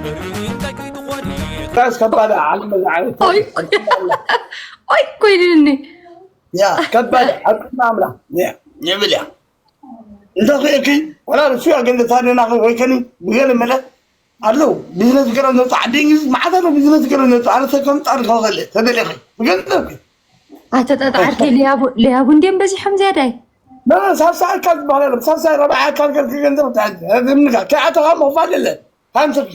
እንታይ ከይትኾኒ? ጋይስ ከባድ ዓለም መዛዕሪ። ኦይ ኦይ ኮይንኒ ያ ከባድ ዓቅማ ኣምላ ይብል እያ። እንተ ክእልኪ ወላ ንሱ ያ ገንዘብ ታደና ኮይከኒ ብገለ መለ ኣለዉ ቢዝነስ ገረ ነፃ ዓዲ እንግሊዝ መዓት ኣሎ ቢዝነስ ገረ ነፃ ኣነ ሰብ ከምፃ ንከኸለ ተደሊኺ ብገንዘብኪ ኣተጣጣዓርከ ለያቡ እንዲም በዚሖም ዝያዳይ ሳብሳይ ካብ ዝበሃል ኣሎ ሳብሳይ ረብዓ ካብ ገርኪ ገንዘብ ትሕዝ ምንካ ከይኣተኻ ምኽፋል የለ ሃምሰኪ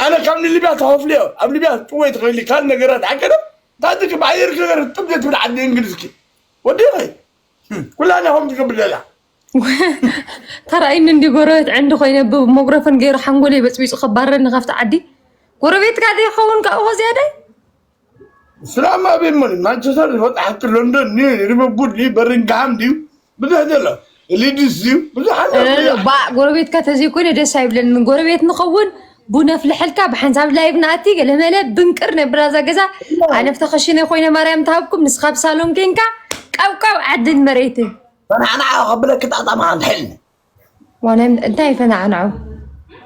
ኣነ ካብ ንሊብያ ተኸፍልዮ ኣብ ሊብያ ጥወይ ትኽእሊ ካልእ ነገራት ሓቀዶ ታትክ ብኣየር ክገር ጥብ ዘትብል ዓዲ እንግሊዝኪ ወዲኺ ኩላና ከም ትገብር ዘላ ተራእይኒ እንዲ ጎረቤት ዕንዲ ኮይነ ብሞግረፈን ገይሩ ሓንጎለይ በፅቢፁ ከባረኒ ካብቲ ዓዲ ጎረቤትካ ዘይኸውን ካብኡ ዝያዳይ ስላም ኣበይ መን ማንቸስተር ዝፈጣሓት ሎንዶን ድዩ ሊቨርፑል ድዩ በርንግሃም ድዩ ብዙሕ ዘሎ ሊድስ ድዩ ብዙሕ ኣሎ ባ ጎረቤትካ ተዘይኮይነ ደስ ኣይብለንን። ጎረቤት ንኸውን ቡን ኣፍልሐልካ ብሓንሳብ ላይቭ ንኣቲ ገለመለ ብንቅር ነብላ እዛ ገዛ ኣነ ብተኸሽነ ኮይነ ማርያም ትሃብኩም ንስኻ ብሳሎን ኬንካ ቀውቀው ዓድን መሬትን ፈናዕናዓ ከብለኪ ጣጣማ ኣንትሕልኒ ዋነ እንታይ ፈናዕናዑ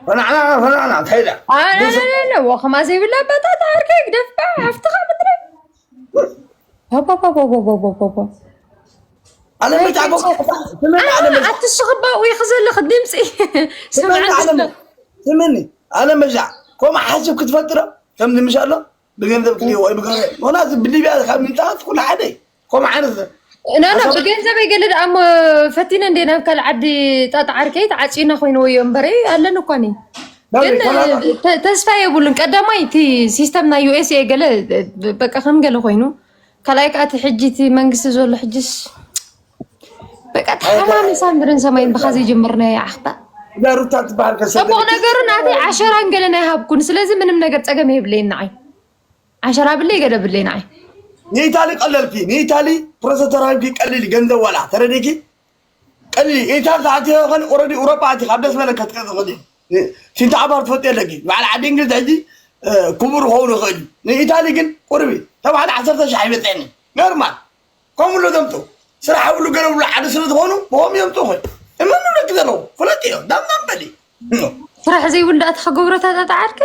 ፈናዕናዓ ፈናዕና እንታይ ኢላ ኣነነነነ ወኸማ ዘይብላ በጣጣ ዓርከይ ግደፍካ ሃፍትኻ ምድረ ኣነ መጫ ስምኒ ኣነ መጫ ኣትስኽባኡ ኢኺ ዘለኺ ድምፂ ስምዓኒ ስምኒ ኣነ መጫ ከምኡ ሓስብ ክትፈጥሮ ከምዚ ምሽ ኣሎ ብገንዘብ ክልዎ ወይ ብገንዘብ ምክንያቱ ብሊብያ ካብ ምምፃእ ኩሉ ሓደ ከምኡ ዓይነት ኖ ኖ ብገንዘብ ኣይገለ ደኣ እሞ ፈቲነ እንደ ናብ ካልእ ዓዲ ጣጣ ዓርከይ ተዓፅዩና ኮይኑ ወዮ እምበረ ኣለኒ እኳ እኔ ግን ተ- ተስፋ የብሉን ቀዳማይ እቲ ሲስተም ናይ ዩኤስኤ ገለ በቃ ከም ገለ ኮይኑ ካልኣይ ከዓ እቲ ሕጂ እቲ መንግስቲ ዘሎ ሕጅስ በቃ ተሓማሚሳ ምድርን ሰማይን ብኻ ዘይጀመርናዮ ዓኽባ እዛ ሩታ ትበሃል ከሰደ ፅቡቕ ነገሩ ናተይ ዓሸራን ገለን ኣይሃብኩን ስለዚ ምንም ነገር ፀገም የብለይን ንዓይ ዓሸራ ብለይ ገለ ብለይ ንዓይ ንኢታሊ ቀለልኪ ንኢታሊ ፕሮሰ ተራሂብኪ ቀሊል ገንዘብ ዋላ ተረዲኪ ቀሊል ኢታሊ ተኣትዮ ኸን ኦረዲ ኤውሮጳ ኣቲ ካብ ደስ በለካ ትቀጽ ኸዲ ሲንታ ዓባር ትፈጥ የለኪ በዓል ዓዲ እንግሊዝ ሕጂ ክቡር ኸውን ይኽእል እዩ ንኢታሊ ግን ቁርቢ ተባዕት ዓሰርተ ሺሕ ኣይበፅዕኒ ኖርማል ከምኡ ሎ ዘምጡ ስራሕ ብሉ ገለ ብሉ ሓደ ስለ ዝኾኑ ብኦም የምጡ ኾይ እመኑ ደቂ ዘለዉ ፍለጥ እዮም ዳምዳም በሊ ስራሕ ዘይብሉ ደኣ ተኸገብሮ ታጣጣዓልከ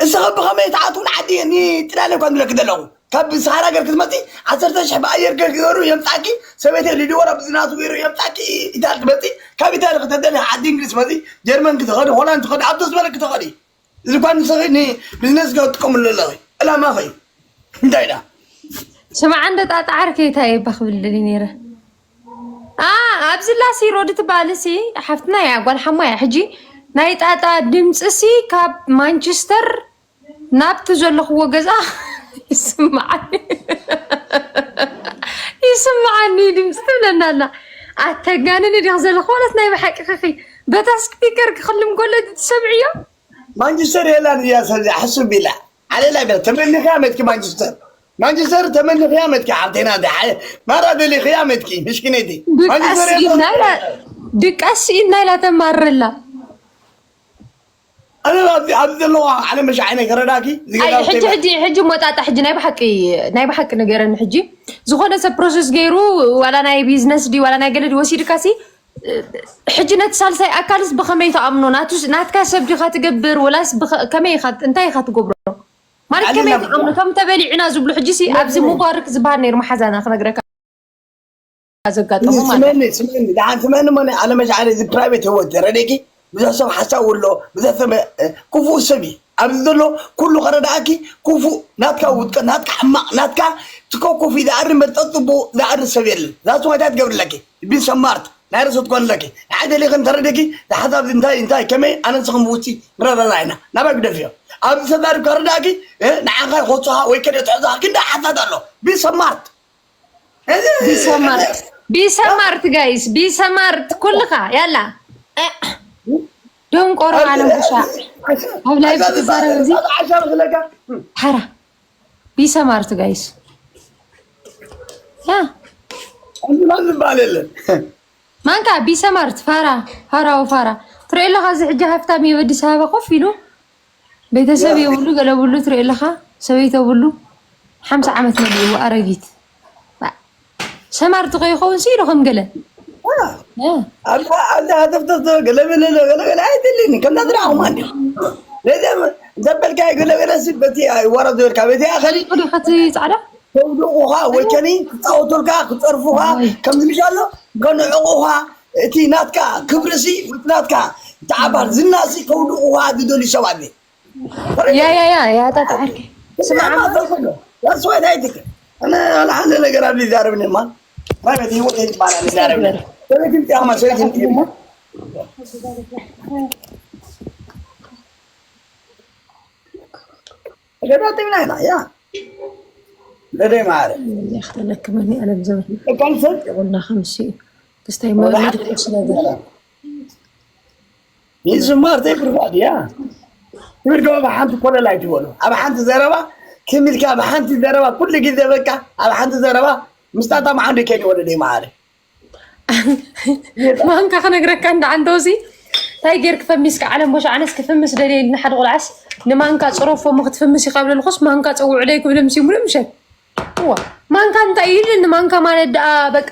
እስኸ ብኸመይ ተኣትው ንዓዲ እየ ንጥላለ እኳ ንብለኪ ዘለኹ ካብ ሰሃራ ገር ክትመፂ ዓሰርተ ሽሕ ብኣየር ገር ክገሩ የምፃኪ ሰበይተ ሊድወራ ብዝናቱ ገይሩ የምፃኪ ኢታል ትመፂ ካብ ኢታል ከተደሊ ዓዲ እንግሊዝ መፂ ጀርመን ክትኸዲ ሆላንድ ትኸዲ ኣብቶ ዝበለ ክትኸዲ እዚ እኳ ንስኺ ንቢዝነስ ገር ትጥቀምሉ ኣለኺ ዕላማኺ እንታይ ዳ ስማዕ እንደ ጣጣ ዓርከይ እንታይ እባ ክብል ደሊ ነይረ ኣብዚ ላሲ ሮድ ትበሃል ሲ ሓፍትና እያ ጓል ሓማ እያ ሕጂ ናይ ጣጣ ድምፂ ሲ ካብ ማንቸስተር ናብቲ ዘለኽዎ ገዛ ይስምዓኒ ይስምዓኒ ድምፂ ትብለና ኣላ ኣተጋንኒ ዲኽ ዘለኽ ማለት ናይ ብሓቂ ኸኺ በታ ስፒከር ክኽልም ከሎ ትሰምዕዮ ማንቸስተር የላን እያ ሰዚ ሓስብ ኢላ ዓሌላ ኢላ ተመኒኽያ መትኪ ማንቸስተር ማንቸስተር ተመኒኽያ መትኪ ሓብቴና ማራ ደሊኽያ መትኪ ምሽኪነይቲ ማንቸስተር ድቃስ ኢልና ኢላ ተማርላ ኣነ ኣብዚ ኣብዚ ዘለዋ ዓለም መሻ ዓይነ ከረዳኪ ሕጂ ሕጂ ሕጂ ሞጣጣ ሕጂ ናይ ብሓቂ ናይ ብሓቂ ነገረኒ ሕጂ ዝኾነ ሰብ ፕሮሰስ ገይሩ ዋላ ናይ ቢዝነስ ድዩ ዋላ ናይ ገለ ድዩ ወሲድካሲ ሕጂ ነቲ ሳልሳይ ኣካልስ ብኸመይ ትኣምኖ ናትካ ሰብ ዲኻ ትገብር ወላስ ከመይ ኢኻ እንታይ ኢኻ ትገብሮ ማለት ከመይ ትኣምኖ ከም ተበሊዕና ዝብሉ ሕጂ ሲ ኣብዚ ሙባርክ ዝበሃል ነይሩ መሓዛና ክነግረካ ዘጋጠሙ ማለት ስመኒ ስመኒ ደሓን ስመኒ ሞ ኣለመሻዓለ እዚ ፕራይቬት ህይወት ረደኪ ብዙሕ ሰብ ሓሳብ ኣሎ ብዙሕ ሰብ ክፉእ ሰብ እዩ ኣብዚ ዘሎ ኩሉ ከረዳእኪ ክፉእ ናትካ ውጥቀ ናትካ ሕማቕ ናትካ ትከኩፍ እዩ ዝኣሪ መጠጥ ጽቡቕ ዝኣሪ ሰብ የለን ዛሱ እንታይ ትገብርለኪ ቢ ሰማርት ናይ ርእሱ ትኮንለኪ ንዓይ ደሊኺ እንተረዲእኪ ንሓሳብ እንታይ እንታይ ከመይ ኣነ ንስኽም ውሲ ንረዳዳ ኢና ናባይ ግደፍዮ ኣብዚ ሰብ ዛሪብካ ርዳእኪ ንዓኻ ይኸሱኻ ወይ ከደ ትሕዞኻ ክንዳ ሓሳድ ኣሎ ቢ ሰማርት ቢሰማርት ቢሰማርት ጋይስ ቢሰማርት ኩልኻ ያላ ደንቆሮ ዓለም ጉሻ ኣብ ላይ ትዛረብ እዚ ሓራ ቢሰማርት ጋይስ ያ ዝበሃል የለን ማንካ ቢሰማርት ፋራ ፋራው ፋራ ትርኢ ኣለኻ እዚ ሕጂ ሃፍታም እዩ ኣዲስ ኣበባ ኮፍ ኢሉ ቤተሰብ የብሉ ገለ ብሉ ትርኢ ኣለኻ ሰበይቶ ብሉ ሓምሳ ዓመት መሊእዎ ኣረጊት ሰማርት ከይኸውን ሲ ኢሉ ከም ገለ ኣብዛ ሃተፍተፍተ ገለመለ ገለገለ ኣይትልኒ ከምዛ ዝረኣኹማ እንዲ ዘበልካ ገለገለ ሲ በቲ ወረዶ ኢልካ በቲ ኣኸሊ ኸቲ ጻዕዳ ከውድቑኻ ወይ ከኒ ክፃወቱልካ ክፀርፉኻ ከምዚ ምሽ ኣሎ ከንዕቑኻ እቲ ናትካ ክብርሲ ናትካ ተዓባል ዝናሲ ከውድቑኻ ዝደልዩ ሰባት ያ ያ ያ ያ ጣጣ ዓርኪ ስማዕ ስማዕማዘኮሎ ያስዋይ ናይትክ ኣነ ኣልሓንደ ነገር ኣብ ሊዛረብኒ ማ ማለት ህይወት ይባላል ሊዛረብኒ ሰበይትን ጢያማ ሰበይትን ጢማ ተገጣጢምና ኢና ያ ለደይ ማረ ያክተለክመኒ ኣለም ዘበን እቃልሰብ ይቁና ከምሲ ክስታይ መድረስ ነገር ይዝማር ዘይብርባድ ያ ትብል ገባ ሓንቲ ኮለል ኣይትበሉ ኣብ ሓንቲ ዘረባ ክምልካ ኣብ ሓንቲ ዘረባ ኩሉ ግዜ በቃ ኣብ ሓንቲ ዘረባ ምስጣጣ መዓንዱ ከይድ ወደ ደይ ማረ ማንካ ክነግረካ እንዳ ዓንዶ እዚ እንታይ ጌር ክፈሚስ ከዓለም ቦሻ ኣነስ ክፍምስ ደልየ ኢልና ሓደ ቆልዓስ ንማንካ ፅረፎ ሞ ክትፍምስ ይካብለልኩስ ማንካ ፀውዕለይ ክብለ ምስ ይሙሉ ምሸት እዋ ማንካ እንታይ ኢልኒ ማንካ ማለት ደኣ በቃ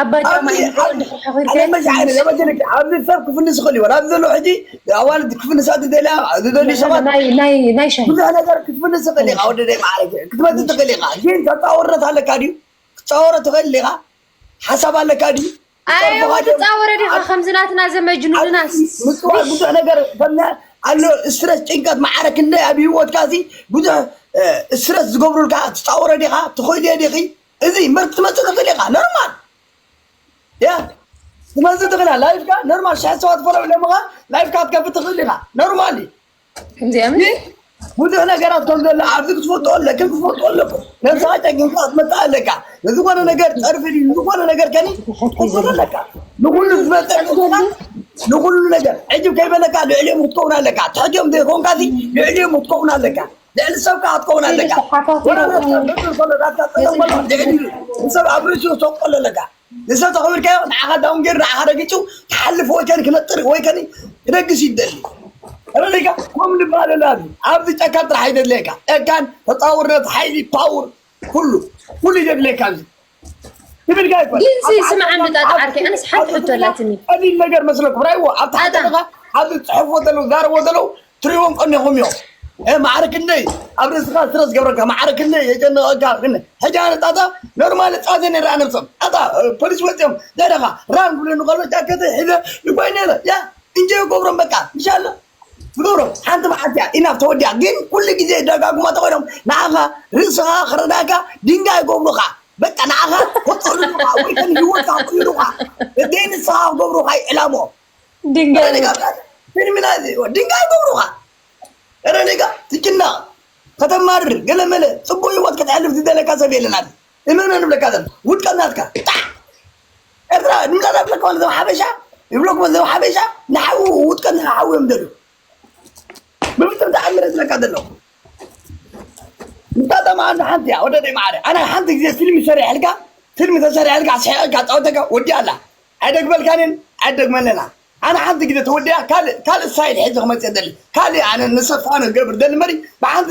ኣባይ ጫማ እዩ ድሕሪ ሕኺርካ ኣብዚ ሰብ ክፍንስ ይኽእል እዩ ኣብዚ ዘሎ ሕጂ ኣዋልድ ክፍንሳ ዝደልያ ዝደልዩ ሰባት ናይ ናይ ናይ ሻሂ ብዙሕ ነገር ክትፍንስ ትኽእል ኢኻ ወደ ደይ ማዕረግ ክትመጽእ ትኽእል ኢኻ ግን ተፃወርነት ኣለካ ድዩ ክትፃወረ ትኽእል ኢኻ ሓሳብ ኣለካ ድዩ ኣይ ትፃወረ ዲኻ ከምዚ ናትና ዘመጅኑና ምፅዋር ብዙሕ ነገር ከምና ኣሎ ስትረስ ጭንቀት ማዕረ ክንደይ ኣብ ህይወትካ እዚ ብዙሕ ስትረስ ዝገብሩልካ ትፃወረ ዲኻ ትኽእልዮ ዲኺ እዚ እምበር ክትመፅእ ትኽእል ኢኻ ኖርማል ያ ክትመፅእ ትኽእል ኢኻ ላይፍካ ኖርማል ሽሕ ሰባት ፈለው ኢሎምኻ ላይፍካ ክትከፍት ትኽእል ኢኻ ኖርማል እዩ ከምዚኣምን ብዙሕ ነገራት ከም ዘሎ ኣብዚ ክትፈልጦ ኣለክን ክትፈልጦ ኣለኩም ነብስኻ ጨጊንካ ክትመፅእ ኣለካ ንዝኾነ ነገር ፀርፊ ድዩ ንዝኾነ ነገር ከኒ ክትፈልጦ ኣለካ ንኩሉ ዝመፀ ንኩሉ ነገር ዕጅብ ከይበለካ ልዕሊኦም ክትከውን ኣለካ ትሕቲኦም ዘይኮንካ ልዕሊኦም ክትከውን ኣለካ ልዕሊ ሰብካ ክትከውን ኣለካ ንሰብ ኣብ ርእሲኡ ተቆሎ ኣለካ ንሰብ ተኸቢርካዮ ንዓኻ ዳውን ገይሩ ንዓኻ ረጊፁ ክሓልፍ ወይ ከኒ ክነጥር ወይ ከኒ ክደግስ ይደሊ ረዲካ ከም ንባለላ ኣብዚ ጨካን ጥራሕ ይደድለየካ ጨካን ተፃውርነት ሓይሊ ፓውር ኩሉ ኩሉ ይደድለየካ ኣብዚ ትብልካ ይኮን ግንሲ ስምዓ እንድጣጣ ዓርከይ ኣነስ ሓንቲ ሕቶ ኣላትኒ ቀሊል ነገር መስለኩም ራይዎ ኣብቲ ሓደኻ ኣብዚ ፅሕፎ ዘለዉ ዛረቦ ዘለዉ ትሪእዎም ቀኒኹም እዮም ማዕረ ክንደይ ኣብ ርእስኻ ስረ ዝገብረካ ማዕረ ክንደይ የጨነቐካ ሕጂ ኣነ ጣጣ ኖርማል ፃዘ ነይረ ኣነብሶም ኣታ ፖሊስ ወፂኦም ደረኻ ራን ብለኒ ከሎ ጃከተ ሒዘ ይጎይ ነይረ ያ እንጀ ገብሮም በቃ ምሻለ ትገብሮም ሓንቲ መዓልቲ እያ ኢናፍ ተወዲያ ግን ኩሉ ግዜ ደጋጉማ ተኮይኖም ንዓኻ ርእስኻ ክረዳእካ ድንጋይ ገብሩኻ በቃ ንዓኻ ክጥዕሉኻ ወይ ከም ህይወትካ ክቅይሩኻ እደይ ንስኻ ክገብሩኻ ይዕላሞ ድንጋይ ፊልምና ድንጋይ ገብሩኻ ረኔጋ ትጭነቕ ከተማርር ገለመለ ፅቡቅ ህይወት ክትሕልፍ ዝደለካ ሰብ የለናት እመነ ንብለካ ዘን ውድቀት ናትካ ኤርትራ ንምዛት ኣብለካ ማለት ዘው ሓበሻ ይብለኩም ዘው ሓበሻ ንሓው ውድቀት ንሓው እዮም ደሉ ብምጥር ተኣምረ ዝለካ ዘለኹ እንታጠማ ኣነ ሓንቲ እያ ወደ ደይ ማዕረ ኣነ ሓንቲ ግዜ ፊልም ይሰርሐልካ ፊልም ተሰርሐልካ ስሕቀካ ፃወተካ ወዲ ኣላ ኣይደግመልካንን ኣይደግመለና ኣነ ሓንቲ ግዜ ተወዲኣ ካልእ ካልእ ስታይል ሒዘ ክመፅእ ደሊ ካልእ ኣነ ንሰፋነ ገብር ደሊ መሪ ብሓንቲ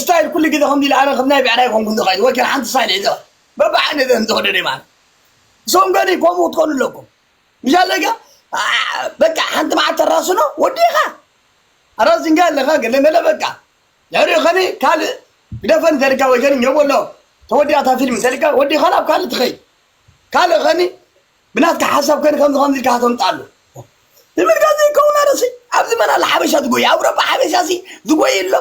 ስታይል ኩሉ ግዜ ከምዚ ኢለ ኣነ ከም ናይ ብዕራይ ኮንኩ ዝኸይድ ወይ ከን ሓንቲ ስታይል ሒዘ በብዓይነት እንተወደደ ማለት እሶም ገኒ ከምኡ ክትኮኑ ኣለኩም ምሻለካ በቃ ሓንቲ መዓት ተራስኖ ወዲኻ ኣራዚንጋ ኣለኻ ገለ መለ በቃ ድሕሪኡ ኸኒ ካልእ ግደፈን ተልካ ወይ ከኒ ኘቦሎ ተወዲኣታ ፊልም ተልካ ወዲኻ ናብ ካልእ ትኸይ ካልእ ኸኒ ብናትካ ሓሳብ ከኒ ከምዚ ከምዚ ኢልካ ተምጣሉ ትምህርካ ዘይከውን ኣረሲ ኣብዚ መን ኣለ ሓበሻ ዝጎይ ኣብ ረባ ሓበሻ ሲ ዝጎይ ኣሎ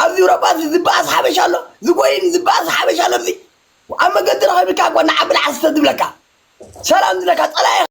ኣብዚ ረባ ዝበኣስ ሓበሻ ኣሎ ዝጎይን ዝበኣስ ሓበሻ ኣሎ ኣብዚ ኣብ መገዲ ረኸቢካ ጓና ዓብል ዓስተ ዝብለካ ሰላም ዝብለካ ፀላኢ